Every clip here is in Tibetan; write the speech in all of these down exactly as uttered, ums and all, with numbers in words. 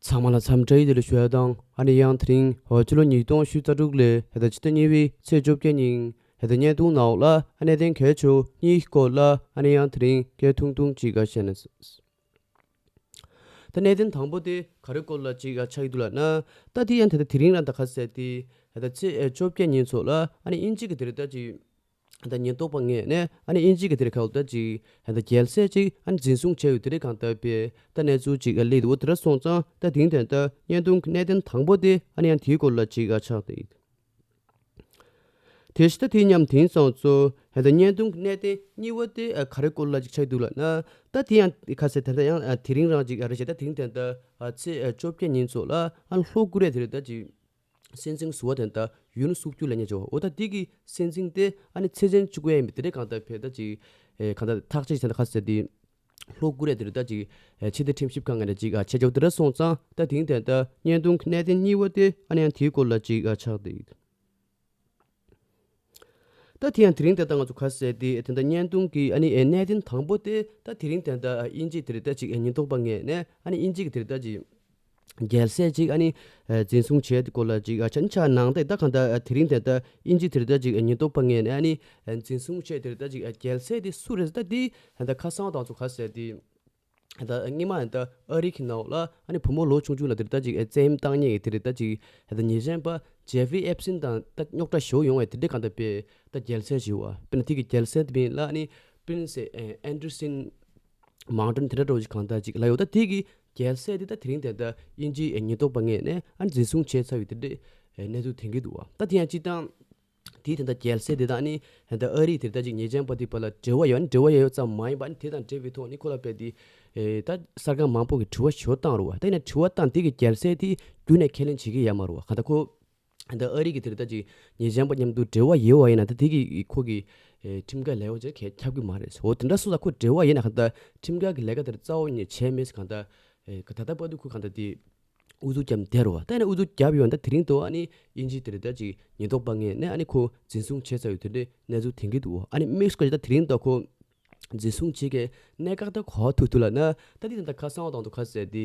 ཚང་མ་ལ་འཚམས་འདྲི་ཡི་དེ་ལ་ཞུ་ཡ་དང་། ཨ་ནི་ཡང་དེ་རིང་ཕྱི་ལོ་ཉིས་སྟོང་ཉི་ཤུ་རྩ་དྲུག་ལོའི་ཕྱི་ཟླ་གཉིས་པའི་ཚེས་བཅོ་བརྒྱད་ཉིན་ཕྱི་ཟླ་བརྙན་ཐུང་ནང་ལ་ཨ་ནི་གནད་དོན་གལ་ཆེ་བ་གཉིས་ཀྱི་སྐོར་ལ་ཨ་ནི་ཡང་དེ་རིང་སྐད་ཐུང་ཐུང་ཅིག་ག་བཤད་ན། ད་གནད་དོན་དང་པོ་དེ་ག་རེ་སྐོར་ལ་ཅིག་ཆགས་ཀྱི་འདུག་ལབ་ན། ད་དེ་ཡང་ད་ལྟ་དེ་རིང་རང་ད་ག་ཟེར་དེ་ད་ལྟ་ཚེས་བཅོ་བརྒྱད་ཉིན་ཚོ་ལ་ཨ་ནི་དབྱིན་ཇི་གི་དེ་རེད་ད་ཅིག་ད་ཉེན་རྟོག་པ་ངོས་ནས་ཨ་ནི་དབྱིན་ཇི་གི་དེ་རེད་ཁ་ལོ་ད་ཅིག་ད་རྒྱལ་སྲས་ཅིག་ཨ་ནི་འཛིན་བཟུང་བྱས་ཡོད་དེ་རེད་གང་ལྟར་པས་ད་གནས་ཚུལ་ཅིག་སླེབས་འདུག་འོ་དེ་འདྲ་སོང་ཙང་ད་དེང་དེ་ད་བརྙན་ཐུང་གི་གནད་དོན་དང་པོ་དེ་ཨ་ནི་ཡང་དེའི་སྐོར་ལ་ཅིག་ཨ་ཆགས་ཏེ། དེ་བཞིན་ད་དེ་མཉམ་དེང་སང་ཚོ་ཧེ་ད་བརྙན་ཐུང་གི་གནད་དོན་གཉིས་པ་དེ་ཨ་ག་རེ་སྐོར་ལ་ཅིག་ཆགས་འདུག་ལབ་ན། ད་དེ་ཡང་ཁ་ཟེར་ད་ལྟ་ཡང་ཨ་དེ་རིང་རང་ཅིག་ཨ་རེ་བྱས་ད་དེང་དེ་ད་ཨ་ཚེས་ཨ་བཅོ་བརྒྱད་ཉིན་ཚོ་ལ་ཨ་ལྷོ་ཀོ་རི་ཡ་དེ་རེད་ད་ཅིག་སྲིད་འཛིན་ཟུར་པ་དེ་ད་ཡུན་སུག་རྒྱུ་ལ་ཉེ་ཆེ་བ་འོ་ད་དེ་གི་སྲིད་འཛིན་དེ་ཨ་ནི་ཚེ་བཙོན་བཅུག་ཡ་ཡིན་པ་དེ་རེད་གང་ལྟར་བས་ད་ཅིག་ཨེ་གང་ལྟར་ཐག་གཅོད་བྱས་ད་ཁ་ཟེར་དེ། ལྷོ་ཀོ་རི་ཡ་དེ་རུ་ད་ཅིག་ཨེ་ཕྱི་སྡོད་ཁྲིམས་ཞིབ་ཁང་ངོས་ནས་ཅིག་ཨ་བྱས་རྗེས་དེ་འདྲ་སོང་ཙང་ད་དེང་དེ་ད་བརྙན་ཐུང་གི་གནད་དོན་གཉིས་པ་དེ་ཨ་ནི་ཡང་དེའི་སྐོར་ལ་ཅིག་ཨ་ཆགས་ཏེ། ད་དེ་ཡང་དེ་རིང་དེ་ད་ང་ཚོ་ག་ཟེར་དེ་དེ་ད་བརྙན་ཐུང་གི་ཨ་ནི་ཨེ་གནད་དོན་དང་པོ་དེ་ད་དེ་རིང་དེ་ད་དབྱིན་ཇི་དེ་རུ་ད་ཅིག་ཨེ་ཉེན་རྟོག་པ་ངོས་ནས་ཨ་ནི་དབྱིན་ཇི་གི་དེ་རུ་ད་ཅིག་རྒྱལ་སྲས་ཅིག་ཨ་ནི་ཨ་འཛིན་བཟུང་བྱས་དེ་སྐོར་ལ་ཅིག་ཨ་ཆ་ནི་ཆ་ནང་དེ་ད་གང་ལྟར་ཨ་དེ་རིང་དེ་ད་དབྱིན་ཇི་དེར་ད་ཅིག་ཨ་ཉེན་རྟོག་པ་ངོས་ནས་ཨ་ནི་ཨ་འཛིན་བཟུང་བྱས་དེར་ད་ཅིག་ཨ་རྒྱལ་སྲས་དེ་སུ་རེད་ད་དེ་ད་ཁ་སང་དང་ཚོ་ག་ཟེར་དེ་ད་སྔོན་མ་ད་ཨ་རི་གི་ནང་ལ་ཨ་ནི་བུ་མོ་ལོ་ཆུང་ཆུང་ལ་དེར་ད་ཅིག་ཨ་བཙན་གཡེམ་བཏང་མཁན་གྱི་དེ་རེད་ད་ཅིག་ད་ཉེས་ཅན་པ་ཇེ་ཧྥི་རི་ཨེབ་སིན་དང་ད་རྙོག་དྲ་ཞུགས་ཡོང་བའི་དེ་འདྲ་གང་ལྟར་པས་ད་རྒྱལ་སྲས་ཞིག་བ་དཔེར་ན་དེ་གི་རྒྱལ་སྲས་དེ་མིན་ལ་ཨ་ནི་པི་རིན་སི་ཨེ་ཨན་ཌར་སན་མའུན་ཊན་དེ་འདྲ་འདྲ་བོ་ཞིག་གང་ལྟར་ཅིག་ལ་ཡོད། ད་དེ་གི་རྒྱལ་སྲས་དེ་ད་དེ་རིང་དེ་ད་དབྱིན་ཇིའི་ཉེན་རྟོག་པ་ངོས་ནས་ཨ་འཛིན་བཟུང་བྱས་ཚར་བའི་དེ་འདྲའི་གནས་ཚུལ་ཐོན་གྱི་འདུག་བ། ད་དེ་ཡང་སྤྱིར་བཏང་དེའི་དེ་ད་རྒྱལ་སྲས་དེ་དང་ནི་ད་ཨ་རིའི་དེ་ད་ཅིག་ཉེས་ཅན་པ་དེ་བར་ལ་འབྲེལ་བ་ཡོད་ནི་འབྲེལ་བ་ཡོད་ཡོད་ཙམ་མ་ཡིན་པ་ནི་དེ་དང་འབྲེལ་བའི་ཐོག་ནི་ཁོ་ལ་དཔེ་དེ་ད་གསར་ཁང་མང་པོ་གིས་དྲི་བ་ཞོ་བཏང་རུ་བ། ད་ཡིན་ན་དྲི་བ་བཏང་དེ་གི་རྒྱལ་སྲས་དེ་རྒྱུན་ནས་ཁས་ལེན་བྱེད་ཀྱི་ཡོད་མ་རུ་བ། གང་ལྟར་ཁོ། ད་ཨ་རི་གི་དེར་ད་ཅིག་ཉེས་ཅན་པ་མཉམ་དུ་འབྲེལ་བ་ཡོད་པ་ཡིན་ན་ད་དེ་གི་ཁོ་གི་ཨེ་ཁྲིམས་འགལ་ལས་འགུལ་ཅིག་གས་ཁྱབ་ཀྱི་མ་རེད། འོ་དེ་འདྲ་སོང་ཙང་ཁོ་འབྲེལ་བ་ཡོད་ན་གང་ལྟར་ཁྲིམས་འགལ་གྱི་ལས་ཀ་དེར་རྩ་བ་ཉིད་བྱས་མེད་ཟེར། གང་ལྟར་ཨེ་ད་ལྟ་བར་དུ་ཁོ་གང་ལྟར་དེ་ཨུ་ཚུགས་བརྒྱབ་བསྡད་རེད་བ། ད་ཡིན་ན་ཨུ་ཚུགས་བརྒྱབ་ཡོད་ན་ད་དེ་རིང་དུ་ཨ་ནི་དབྱིན་ཇི་དེར་ད་ཅིག་ཉེན་རྟོག་པ་ངོས་ནས་ཨ་ནི་ཁོ་འཛིན་བཟུང་བྱས་ཚར་ཡོད་དེ་འདྲའི་གནས་ཚུལ་ཐོན་གྱི་འདུག་བ། ཨ་ནི་དམིགས་སུ་བཀར་ད་དེ་རིང་དུ་ཁོ། འཛིན་བཟུང་བྱེད་མཁན་གནད་འགག་ད་གོ་བ་ཐུག་ཐུག་ལ་ན་ད་དེ་ད་ཁ་སང་བ་དང་དུ་ཁ་ཟེར་དེ་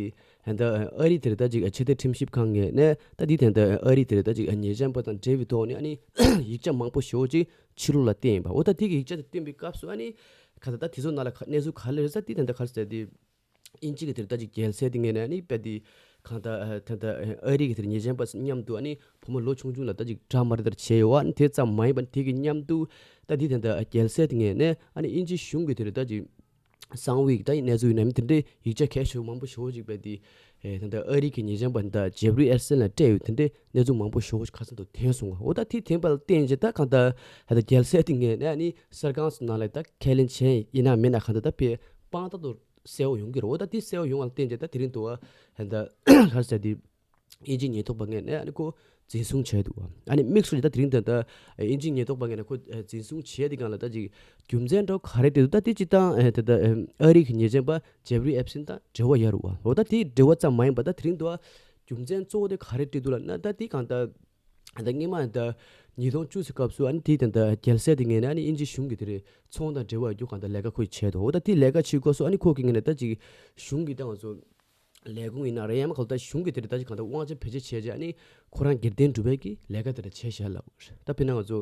ད་ཨ་རི་དེར་ད་ཅིག་ཕྱི་སྡོད་ཁྲིམས་ཞིབ་ཁང་ངོས་ནས་ད་དེ་ད་ཨ་རི་དེར་ད་ཅིག་ཉེས་ཅན་པ་དང་འབྲེལ་བའི་ཐོག་ནས་ཨ་ནི་ཡིག་ཆ་མང་པོ་ཞེ་པོ་ཅིག་ཕྱི་ལོགས་ལ་བཏོན་ཡིན་པ། འོ་ད་དེ་གི་ཡིག་ཆ་དེ་བཏོན་པའི་སྐབས་སུ་ཨ་ནི་ཁ་ད་ད་དེ་ཚོ་ནང་ལ་ག་གནས་ཚུལ་ག་ལེར་ས་དེ་ད་ཁ་ཟེར་དེ། དབྱིན་ཇི་གི་དེར་ད་ཅིག་རྒྱལ་སྲས་དེ་ངོས་ནས་ནི་དཔེ་དེ་གང་ལྟར་ད་ལྟ་ཨ་རི་གི་དེར་ཉེས་ཅན་པ་མཉམ་དུ་ཨ་ནི་བུ་མོ་ལོ་ཆུང་ཆུང་ལ་ད་ཅིག་འདྲ་མ་རེད་དར་བྱས་ཡོད་བ། ཨ་ནི་དེ་ཙམ་མ་ཡིན་པ་དེ་གི་མཉམ་དུ་ད་དེ་ད་ལྟ་རྒྱལ་སྲས་དེ་ངོས་ནས་ཨ་ནི་དབྱིན་ཇི་གཞུང་གི་དེར་ད་ཅིག་གསང་བའི་ད་གནས་ཚུལ་ཡིན་ན་མི་དེ་འདྲའི་ཡིག་ཆ་གལ་ཆེ་བ་མང་པོ་ཞེ་པོ་ཅིག་དཔེ་དེ་ད་ལྟ་ཨ་རི་གི་ཉེས་ཅན་པ་ད་ཇེ་ཧྥི་རི་ཨེབ་སིན་ལ་སྤྲད་ཡོད་དེ་འདྲའི་གནས་ཚུལ་མང་པོ་ཞེ་པོ་ཅིག་ཁ་སང་དུ་ཐོན་སོང་བ། འོ་ད་དེ་ཐོན་པ་ལ་བརྟེན་བྱས་ད་གང་ལྟར་ད་ལྟ་རྒྱལ་སྲས་དེ་ངོས་ནས་ཨ་ནི་གསར་ཁང་ཚོ་ནང་ལ་ད་ཁས་ལེན་བྱས་ཡིན་ན་མིན་ན་གང་ལྟར་ད་དཔེ་དཔང་རྟགས་དུ་གསལ་བོ་ཡོང་གི་རེད། འོ་ད་དེ་གསལ་བོ་ཡོང་བ་ལ་བརྟེན་བྱས་ད་དེ་རིང་དུ་བ་ད་ག་རེ་ཟེར་དེ་དབྱིན་ཇིའི་ཉེན་རྟོག་པ་ངོས་ནས་ཨ་ནི་ཁོ་འཛིན་བཟུང་བྱས་འདུག་བ། ཨ་ནི་དམིགས་སུ་ད་དེ་རིང་ད་ད་དབྱིན་ཇིའི་ཉེན་རྟོག་པ་ངོས་ནས་ཁོ་འཛིན་བཟུང་བྱས་དེ་སྒང་ལ་ད་ཅིག་རྒྱུ་མཚན་འདྲ་བོ་ག་རེ་འདྲ་འདུག་ད་དེ་སྤྱིར་བཏང་ད་ད་ཨ་རི་གི་ཉེས་ཅན་པ་ཇེ་ཧྥི་རི་ཨེབ་སིན་དང་འབྲེལ་བ་ཡོད་རེད་བ། འོ་ད་དེ་འབྲེལ་བ་ཙམ་མ་ཡིན་པ་ད་དེ་རིང་དུ་བ་རྒྱུ་མཚན་གཙོ་བོ་དེ་ག་རེ་འདྲ་འདུག་ལབ་ན་ད་དེ་གང་ལྟར། ད་སྔོན་མ་ད་ཉིས་སྟོང་བཅུ་ཙམ་སྐབས་སུ་ཨ་ནི་དེའི་ད་ད་རྒྱལ་སྲས་དེ་ངོས་ནས་ཨ་ནི་དབྱིན་ཇི་གཞུང་གི་དེ་རེད་ཚོང་དང་འབྲེལ་བ་ཡོད་རྒྱུ་གང་ལྟར་ལས་ཀ་ཁོས་བྱས་འདུག་འོ་ད་དེ་ལས་ཀ་བྱེད་སྐབས་སུ་ཨ་ནི་ཁོ་གི་ངོས་ནས་ད་ཅིག་གཞུང་གི་ད་ང་ཚོ་ལས་ཁུངས་ཡིན་ན་རེད་ཡང་མ་གང་ལྟར་གཞུང་གི་དེ་རེད་ད་ཅིག་གང་ལྟར་དབང་ཆ་བེད་སྤྱོད་བྱས་རྗེས་ཨ་ནི་ཁོ་རང་སྒེར་དོན་སྒྲུབ་པའི་གི་ལས་ཀ་དེ་འདྲ་བྱས་བཞག་ལབ་རེད། ད་དཔེར་ན་ང་ཚོ་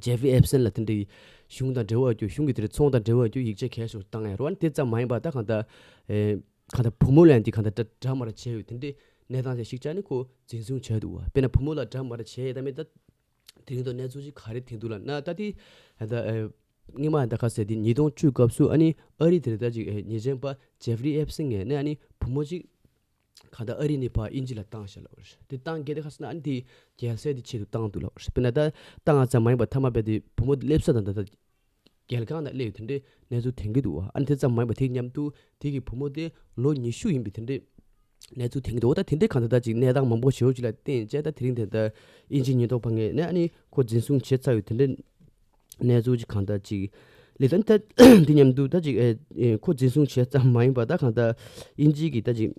ཇེ་ཧྥི་རི་ཨེབ་སིན་ལ་དེ་འདྲའི་གཞུང་དང་འབྲེལ་བ་ཡོད་རྒྱུ་གཞུང་གི་དེ་རེད་ཚོང་དང་འབྲེལ་བ་ཡོད་རྒྱུ་ཡིག་ཆ་གལ་ཤོས་བཏང་ཡ་རེད་བ། ཨ་ནི་དེ་ཙམ་མ་ཡིན་པ་ད་གང་ལྟར་ཨེ། གང་ལྟར་བུ་མོ་ལ་ཡང་འདི་གང་ལྟར་འདྲ་འདྲ་མ་འདྲ་བྱས་ཡོད་དེ་འདྲའི་གནས་སྟངས་ཅིག་ཞིག་ཅིག་ནི་ཁོ་འཛིན་བཟུང་བྱས་འདུག་བ། དཔེར་ན་བུ་མོ་ལ་འདྲ་མ་འདྲ་བྱས་ཡོད་ད་མེད་ད། དེ་རིང་དུ་གནས་ཚུལ་ཅིག་ག་རེ་ཐོན་འདུག་ལབ་ན་ད་དེ་ད་ལྟ་ཨ་སྔོན་མ་ད་ག་ཟེར་དེ་ཉིས་སྟོང་བཅུ་སྐབས་སུ་ཨ་ནི་ཨ་རི་དེར་ད་ཅིག་ཨ་ཉེས་ཅན་པ་ཇེ་ཧྥི་རི་ཨེབ་སིན་ངོས་ནས་ཨ་ནི་བུ་མོ་ཅིག་གང་ལྟར་ཨ་རི་ནས་ཕར་དབྱིན་ཇི་ལ་བཏང་བཞག་ལབ་རེད། དེ་བཏང་གལ་ཏེ་ཁ་སང་ཨ་ནི་དེ་རྒྱལ་སྲས་དེ་ཆེད་དུ་བཏང་འདུག་ལབ་རེད། དཔེར་ན་ད་བཏང་ང་ཙམ་མ་ཡིན་པར་མཐའ་མ་དཔེ་དེ་བུ་མོ་དེ་སླེབས་ས་དང་ད་ལྟ། རྒྱལ་ཁང་ནང་སླེབས་ཡོད་དེ་འདྲའི་གནས་ཚུལ་ཐོན་གྱི་འདུག་བ། ཨ་ནི་དེ་ཙམ་མ་ཡིན་པ་དེ་མཉམ་དུ་དེ་གི་བུ་མོ་དེ་ལོ་ཉི་ཤུ་ཡིན་པའི་དེ་འདྲའི་གནས་ཚུལ་ཐོན་གྱི་འདུག་འོ་ད་དེ་འདྲའི་གང་ལྟར་ད་ཅིག་གནས་སྟངས་མང་པོ་ཞེ་པོ་ཅིག་ལ་བརྟེན་བྱས་ད་དེ་རིང་དེ་ད་དབྱིན་ཇིའི་ཉེན་རྟོག་པ་ངོས་ནས་ཨ་ནི་ཁོ་འཛིན་བཟུང་བྱས་ཚར་ཡོད་དེ་འདྲའི་གནས་ཚུལ་ཅིག་གང་ལྟར་ཅིག་ལས་ད་ནི་ད་དེ་མཉམ་དུ་ད་ཅིག་ཨེ་ཨེ་ཁོ་འཛིན་བཟུང་བྱས་ཙམ་མ་ཡིན་པ་ད་གང་ལྟར་དབྱིན་ཇི་གི་ད་ཅིག་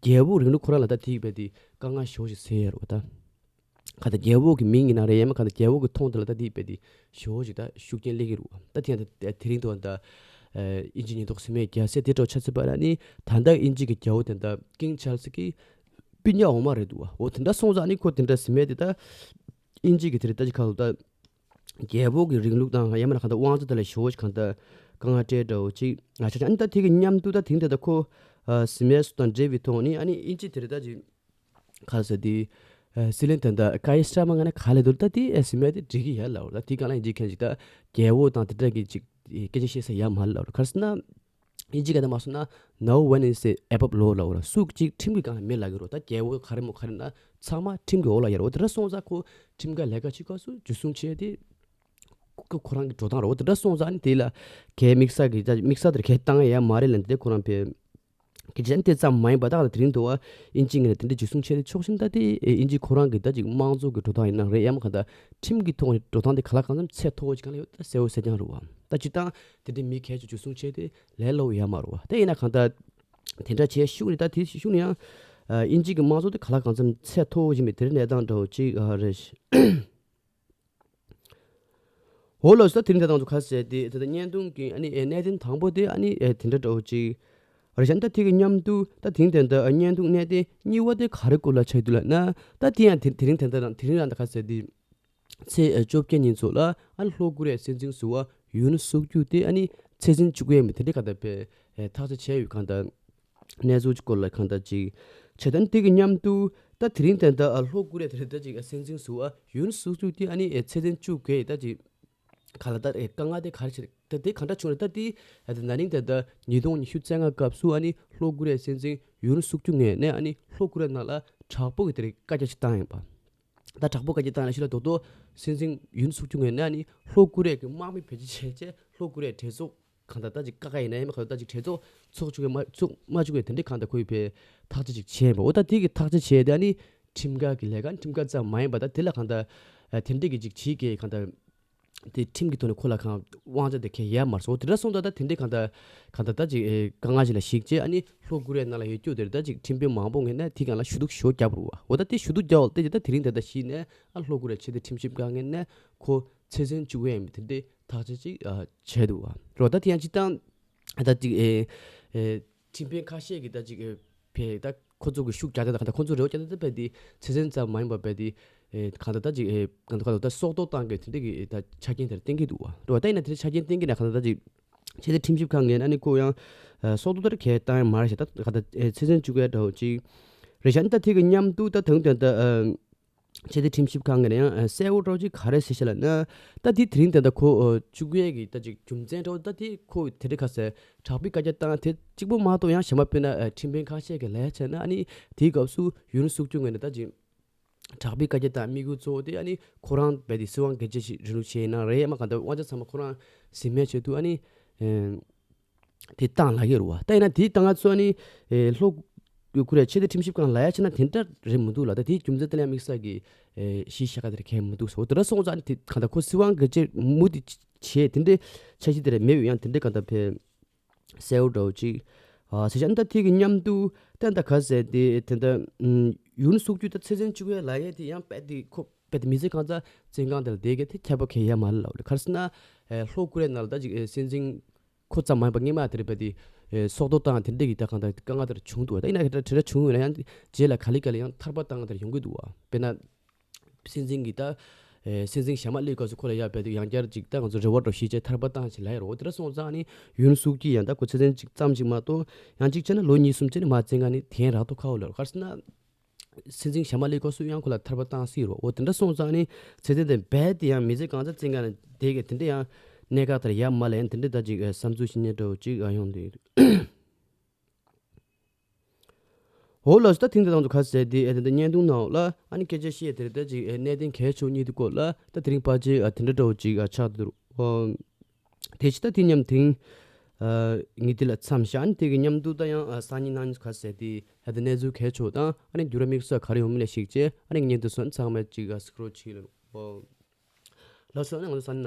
རྒྱལ་པོ་རིང་ལུགས་ཁོ་རང་ལ་ད་དེ་གི་བས་དེ་དཀའ་ངལ་ཞེ་པོ་ཅིག་སེལ་ཡོད་རེད་བ་ད། གང་ལྟར་རྒྱལ་པོ་གི་མིང་ཡིན་ན་རེད་ཡང་མིན་གང་ལྟར་རྒྱལ་པོ་གི་མཐོང་དེ་ལ་ད་དེ་དཔེ་དེ་ཞེ་པོ་ཅིག་ད་ཤུགས་རྐྱེན་སླེབས་ཀྱི་རེད་བ། ད་དེ་ཡང་ད་དེ་རིང་དུ་ད་ ཨ་དབྱིན་ཇི་ཉེན་རྟོག་ཟིན་མེད་རྒྱག་ས་དེ་འདྲ་ཆགས་ཚར་བ་ལ་ནི། ད་ལྟ་དབྱིན་ཇི་གི་རྒྱལ་པོ་དེ་འདྲ་ཀིང་ཆཱལ་སི་གི་སྤུན་ཀྱག་འོག་མ་རེད་འདུག་བ། འོ་དེ་འདྲ་སོང་ཙང་ནི་ཁོ་དེ་འདྲ་ཟིན་མེད་དེ་ད་དབྱིན་ཇི་གི་དེ་རེད་ད་ཅིག་ཁ་ལོ་ད་རྒྱལ་པོ་གི་རིང་ལུགས་དང་ཡང་མིན་ན་གང་ལྟར་དབང་ཆ་དེ་ལ་ཞེ་པོ་ཅིག་གང་ལྟར་དཀའ་ངལ་སྤྲད་འདྲ་བོ་ཅིག་ང་ཆ་ཆ། ཨ་ནི་ད་དེ་གི་མཉམ་དུ་ད་དེང་དེ་ད་ཁོ་ཨ་ཟིན་མེད་སུ་དང་འབྲེལ་བའི་ཐོག་ནི་ཨ་ནི་དབྱིན་ཇི་དེ་རེད་ད་ཅིག་ག་ཟེར་དེ། ཨ་སི་ལིན་དེ་འདྲ་ཀ་ཡི་སི་ཊ་མ་ང་ན་ག་ལེ་དུར་ད་དེ་ཨ་ཟིན་མེད་དེ་འགྲིག་གི་ཡ་ལ་འོ། ད་དེ་གང་ལ་ཡིན་ཅིག་མཁན་ཅིག་ད་རྒྱལ་པོ་དང་དེ་འདྲ་གི་ཅིག་སྐད་ཆ་བཤད་ས་ཡ་མ་ལ་འོ། ག་རེ་ཟེར་ན། དབྱིན་ཇི་སྐད་དུ་མ་སོང་ན། No one is above law ལ་འོ་ར། སུ་གཅིག་ཁྲིམས་ཀྱི་སྒང་ལ་མེད་ལབ་ཀྱི་རོ། ད་རྒྱལ་པོ་ག་རེ་མོ་ག་རེ་ན་ཚང་མ་ཁྲིམས་ཀྱི་འོག་ལ་ཡོད་རོ། འོ་དེ་འདྲ་སོང་ཙང་ཁོ་ཁྲིམས་འགལ་ལས་ཀ་བྱེད་སྐབས་སུ་འཇུ་བཟུང་བྱས་ཏེ། ཁོ་ཁོ་རང་གི་འགྲོ་སྟངས་རོ། འོ་དེ་འདྲ་སོང་ཙང་ནི་དེ་ལ་གའི་དམིགས་བསལ་གྱི་ད་དམིགས་བསལ་དེར་གའི་བཏང་ཡ་མ་རེད་ལབ་འདི་ཁོ་རང་ཕེ། གི་ཅན་དེ་ཙམ་མ་ཡིན་པ་ད་ག་ལ་དེ་རིང་དུ་བ་དབྱིན་ཇི་ངོས་ནས་དེ་འདྲ་འཇུ་བཟུང་བྱས་ཏེ་ཆོག་ཤིང་ད་དེ་དབྱིན་ཇི་ཁོ་རང་གི་ད་ཅིག་དམངས་གཙོ་གི་འགྲོ་སྟངས་ཡིན་ན་རེད་ཡ་མ་ག་ད་ཁྲིམས་ཀྱི་ཐོག་ནས་འགྲོ་སྟངས་དེ་ག་ལ་གང་འཚམ་ཚད་མཐོ་བོ་ཅིག་གང་ལ་ཡོད་ད་གསལ་བོ་གསལ་རྐྱང་རེད་བ། ད་སྤྱིར་བཏང་དེ་འདྲའི་མི་གལ་ཆེ་འཇུ་བཟུང་བྱས་ཏེ་ལས་སླ་བོ་ཡོད་མ་རེད་བ། ད་ཡིན་ན་གང་ལྟར་དེ་འདྲ་བྱས་ཤུགས་ནས་ད་དེ་ཤུགས་ནས་ཡང་ཨ་དབྱིན་ཇི་གི་དམངས་གཙོ་དེ་ག་ལ་གང་འཚམ་ཚད་མཐོ་བོ་ཞིག་མེད་དེ་རིང་གནས་སྟངས་འདྲ་བོ་ཅིག་ཨ་རེད། འོ་ལགས་སོ། ད་དེ་རིང་ད་དང་ཚོ་ཁ་ཟས་དེ་ད་ལྟ་བརྙན་ཐུང་གི་ཨ་ནི་ཨེ་གནད་དོན་དང་པོ་དེ་ཨ་ནི་ཨེ་དེ་འདྲ་འདྲ་བོ་ཅིག་རེད་ཤག་ད་དེ་གི་མཉམ་དུ་ད་དེང་དེ་འདྲ་བརྙན་ཐུང་གནད་དོན་གཉིས་པ་དེ་ག་རེ་སྐོར་ལ་ཆགས་འདུག་ལབ་ན། ད་དེ་ཡང་དེ་དེ་རིང་དེ་འདྲ་རང་དེ་རིང་རང་ད་ཁ་ཟས་དེ། ཚེས་བཅོ་བརྒྱད་ཉིན་ཚོ་ལ་ཨ་ནི་ལྷོ་ཀོ་རི་ཡའི་སྲིད་འཛིན་ཟུར་པ་ཡུན་སུག་ཅུ་དེ་ཨ་ནི་ཚེ་ཟད་བཅུག་ཡས་མི་དེ་འདྲའི་གང་ལྟར་པའི་ཐག་གཅོད་བྱས་ཡོད། གང་ལྟར་གནས་ཚུལ་གྱི་སྐོར་ལ་གང་ལྟར་ཅིག་བྱས། ད་ནི་དེ་གི་མཉམ་དུ་ད་དེ་རིང་དེ་འདྲ་ཨ་ལྷོ་ཀོ་རི་ཡ་དེ་འདྲ་ཅིག་སྲིད་འཛིན་ཟུར་པ་ཡུན་སུག་ཅུ་དེ་ཨ་ནི་ཚེ་ཟད་བཅུག་གི་ད་ཅིག་ག་ལ་ད་དཀའ་ངལ་དེ་ག་རེ་བྱས་ད་དེ་གང་འདྲ་བྱུང་རེད། ད་དེ་ན་ནིང་དེ་འདྲ་ཉིས་སྟོང་ཉི་ཤུ་རྩ་ལྔ་སྐབས་སུ་ཨ་ནི་ལྷོ་ཀོ་རི་ཡའི་སྲིད་འཛིན་ཡུན་སུག་ཅུ་ངོས་ནས་ཨ་ནི་ལྷོ་ཀོ་རི་ཡ་ནང་ལ་དྲག་པོ་གི་དེ་རིང་བཀའ་རྒྱ་ཞིག་བཏང་ཡིན་པ། ད་དྲག་པོ་བཀའ་རྒྱ་བཏང་ལ་ཤི་ལ་དོ་དོ་སྲིད་འཛིན་ཡུན་སུག་ཅུ་ངོས་ནས་ཨ་ནི་ལྷོ་ཀོ་རི་ཡ་གི་དམག་མི་བེད་སྤྱོད་བྱས་བྱས་ལྷོ་ཀོ་རི་ཡའི་གྲོས་ཚོགས་གང་ལྟར་ད་ཅིག་བཀག་ག་ཡིན་ན་ཡང་མ་གང་ལྟར་ད་ཅིག་གྲོས་ཚོགས་ཚོགས་བཅུག་གི་མ་ཚོགས་མ་བཅུག་གི་དེ་འདྲའི་གང་ལྟར་ཁོ་ཡི་བའི་ཐག་གཅོད་ཅིག་བྱས་པ། འོ་ད་དེ་གི་ཐག་གཅོད་བྱས་དེ་ཨ་ནི་ཁྲིམས་འགལ་གི་ལས་ཀ་ཁྲིམས་འགལ་ཙམ་མ་ཡིན་པ་ད་དེ་ལ་གང་ལྟར་དེ་འདྲའི་གི་ཅིག་བྱེད་ཀྱི་གང་ལྟར། དེ་ཁྲིམས་ཀྱི་ཐོག་ནས་ཁོ་ལ་གང་དབང་ཆ་དེ་ཁས་ཡ་མར་སོང་། དེ་འདྲ་སོང་ཙང་ད་དེ་འདྲའི་གང་ལྟར་གང་ལྟར་ད་ཅིག་ཨེ་དཀའ་ངལ་ཞིག་ལ་ཞིག་བྱས་ཨ་ནི་ལྷོ་ཀོ་རི་ཡ་ནང་ལ་ཡོད་རྒྱུ་དེར་ད་ཅིག་ཁྲིམས་དཔོན་མང་པོ་ངོས་ནས་དེ་གང་ལ་ཞུ་གཏུག་ཞོ་བརྒྱབ་རུ་བ། འོ་ད་དེ་ཞུ་གཏུག་བརྒྱབ་བ་དེ་ད་དེ་རིང་དེ་ད་ཞིག་ནས་ཨ་ལྷོ་ཀོ་རི་ཡ་ཆེས་མཐོའི་ཁྲིམས་ཞིབ་ཁང་ངོས་ནས་ཁོ་ཚེ་ཟད་བཅུག་ཡ་མི་དེ་འདྲའི་ཐག་གཅོད་ཅིག་ཨ་བྱས་འདུག་བ། རོ་ད་དེ་ཡང་སྤྱིར་བཏང་ད་ཅིག་ཨེ་ཨེ་ཁྲིམས་དཔོན་ཁ་ཤས་ཀྱིས་ད་ཅིག་ཨེ་བས་ད་ཁོ་ཚོ་གི་ཤུགས་རྒྱག་ད་ད་གང་ལྟར་ཁོ་ཚོ་རེ་བ་རྒྱག་ད་ད་བས་དེ་ཚེ་ཟད་ཙམ་མ་ཡིན་པ་བས་དེ་ཨེ་གང་ལྟར་ད་ཅིག་ཨེ་གང་ལྟར་གང་ལྟར་ད་སྲོག་ཐོག་བཏང་གི་དེ་འདྲ་གི་ད་ཆ་རྐྱེན་དེར་བསྟན་གི་འདུག་བ། རེད་བ། ད་ཡིན་ན་དེ་འདྲ་ཆ་རྐྱེན་བསྟན་གི་ན་གང་ལྟར་ད་ཅིག་ཆེས་མཐོའི་ཁྲིམས་ཞིབ་ཁང་ངོས་ནས་ཨ་ནི་ཁོ་ཡང་ཨེ་སྲོག་ཐོག་ལྟར་གས་བཏང་ཡ་མ་རེད་ཤག་ད་གང་ལྟར་ཨེ་ཚེ་ཟད་བཅུག་ཡ་འདྲ་བོ་ཅིག་རེད་ཤག་ཨ་ནི་ད་དེ་གི་མཉམ་དུ་ད་དང་དོན་ད་ཨ། ཆེས་མཐོའི་ཁྲིམས་ཞིབ་ཁང་གིས་ཡང་གསལ་བོ་འདྲ་བོ་ཅིག་ག་རེ་ཟེར་ཤག་ལབ་ན། ད་དེ་དེ་རིང་དེ་འདྲ་ཁོ་བཅུག་ཡས་ཀྱི་ད་ཅིག་རྒྱུ་མཚན་འདྲ་བོ་ད་དེ་ཁོ་དེ་འདྲ་ཁ་ཟེར་དྲག་པོའི་བཀའ་རྒྱ་བཏང་དེ་གཅིག་པོ་མ་གཏོགས་ཡང་གཞན་པ་དཔེར་ན་ཁྲིམས་དཔོན་ཁ་ཤས་ཀྱིས་ལབ་ཡ་བྱས་ན་ཨ་ནི་དེའི་སྐབས་སུ་ཡུན་སུག་ཅུ་ངོས་ནས་ད་ཅིག་དྲག་པོའི་བཀའ་རྒྱ་བཏང་དམིགས་ཡུལ་གཙོ་བོ་དེ་ཨ་ནི་ཁོ་རང་རྦད་དེ་སྲིད་དབང་སྒེར་གཅོད་ཞིག་རིང་ལུགས་བྱས་ཡིན་ན་རེད་ཡ་མ་གང་ལྟར་དབང་ཆ་ཚང་མ་ཁོ་རང་ཟིན་མའི་ཆེད་དུ་ཨ་ནི། དེ་བཏང་ལབ་ཀྱི་རེད་བ། ད་ཡིན་ན་དེ་བཏང་ང་ཚོ་ནི་ཨེ་ལྷོ་ཀོ་རི་ཡ་ཆེས་མཐོའི་ཁྲིམས་ཞིབ་ཁང་ལབ་ཡ་བྱས་ན་དེ་འདྲ་རེད་མི་འདུག་ལ། ད་དེའི་རྒྱུ་མཚན་དེ་ལ་ཡང་དམིགས་བསལ་གྱི་ཨེ་གཞི་བཞག་ག་དེ་རེད་གས་མི་འདུག་ཟེར་བ། དེ་འདྲ་སོང་ཙང་ནི་དེ་གང་ལྟར་ཁོ་སྲིད་དབང་སྒེར་གཅོད་མུ་མཐུད་བྱས་དེ་འདྲའི་འཆར་གཞི་དེ་རེད་མེད་ཡང་དེ་འདྲའི་གང་ལྟར་ཕེ་གསལ་བོ་འདྲ་བོ་ཅིག་ཨ་ཟེར་བྱས་ནི་ད་དེ་གི་མཉམ་དུ་ད་ད་ག་ཟེར་དེ་དེ་འདྲ་ཡུན་སུག་ཅུ་ད་ཚེ་ཟད་བཅུག་ཡ་ལབ་ཡ་དེ་ཡང་རྦད་དེ་ཁོ་རྦད་དེ་མི་ཚེ་གང་ཙམ་བཙོན་ཁང་དེ་ལ་བསྡད་གི་དེ་ཁྱད་པར་གས་ཡ་མ་རེད་ལབ་རེད། ག་རེ་ཟེར་ན་ཨེ་ལྷོ་ཀོ་རི་ཡ་ནང་ལ་ད་ཅིག་ཨེ་སྲིད་འཛིན་ཁོ་ཙམ་མ་ཡིན་པ་སྔོན་མ་དེར་རྦད་དེ་ཨེ་སྲོག་ཐོག་བཏང་དེ་འདྲ་གི་ད་གང་ལྟར་དཀའ་ངལ་དེར་བྱུང་འདུག་ད་ཡིན་ན་དེ་འདྲ་དེ་འདྲ་བྱུང་ཡོད་ན་ཡང་རྗེས་ལ་ག་ལེ་ག་ལེ་ཡང་ཐར་པ་བཏང་དེར་ཡོང་གི་འདུག་བ། དཔེར་ན་སྲིད་འཛིན་གྱི་ད་ཨེ་སྲིད་འཛིན་ཞྭ་དམར་སླེབས་སྐབས་སུ་ཁོ་ལ་ཡ་རྦད་དེ་ཡང་བསྐྱར་ཅིག་ད་ང་ཚོ་རེ་བ་འདྲ་ཞིག་བྱས་ཐར་པ་བཏང་ཞིག་ལབ་ཡོད་རེད། འོ་དེ་འདྲ་སོང་ཙང་ནི་ཡུན་སུག་ཅུ་ཡང་ད་ཁོ་ཚེ་ཚད་ཅིག་ཙམ་ཅིག་མ་གཏོགས་ཡང་ཅིག་བྱས་ན་ལོ་གཉིས་གསུམ་ཅིག་ནི་མ་བཙོན་ཁང་ནི་དེ་རག་ཐོག་ཁ་བོ་ལ་ག་རེ་ཟེར་ན། སྲིད་འཛིན་ཞྭ་དམར་སླེབས་སྐབས་སུ་ཡང་ཁོ་ལ་ཐར་པ་བཏང་སྲིད་རོ། འོ་དེ་འདྲ་སོང་ཙང་ནི་ཚེ་ཚད་དེ་རྦད་དེ་ཡང་མི་ཚེ་གང་ཙམ་བཙོན་ཁང་ནས་བསྡད་གི་དེ་འདྲ་ཡང་གནད་འགག་དེར་ཡ་མ་ལ་ཡང་དེ་འདྲ་ད་ཅིག་བསམ་ཚུལ་ཞིག་རྙེད་འདྲ་བོ་ཅིག་ཡོང་དུས། འོ་ལགས་སོ། ད་དེང་དེ་དང་དུ་ཁ་གསལ་དེ་ཨེ་དེ་འདྲ་བརྙན་ཐུང་ནང་ལ་ཨ་ནི་སྐད་ཆ་བཤད་དེ་རེད། ད་ཅིག་ཨེ་གནད་དོན་གལ་ཆེ་གཉིས་དེ་སྐོར་ལ་ད་དེ་རིང་ཕལ་ཆེར་ཨ་དེ་འདྲ་འདྲ་བོ་ཅིག་ཨ་ཆགས་འདུག་རོ། དེ་ཕྱི་ད་དེ་མཉམ་དེང་ཨ་ངས་དེ་ལ་མཚམས་བཞག་ཨ་ནི་དེ་གི་མཉམ་དུ་ད་ཡང་ཨ་སང་ཉིན་གནངས་ཉིན་ཁ་གསལ་དེ་ཨ་དེ་གནས་ཚུལ་གལ་ཆེ་དང་ཨ་ནི་འགྱུར་བ་དམིགས་བསལ་ག་རེ་ཡོང་མིན་ལ་གཞིགས་བྱས་ཨ་ནི་ངས་བརྙན་ཐུང་སོན་ཚང་མས་ཅིག་ཨ་སི་ཀྲོལ་བྱེད་ལ། ལགས་སོ། ཨ་ནི་ང་ཚོ་སང་ཉིན།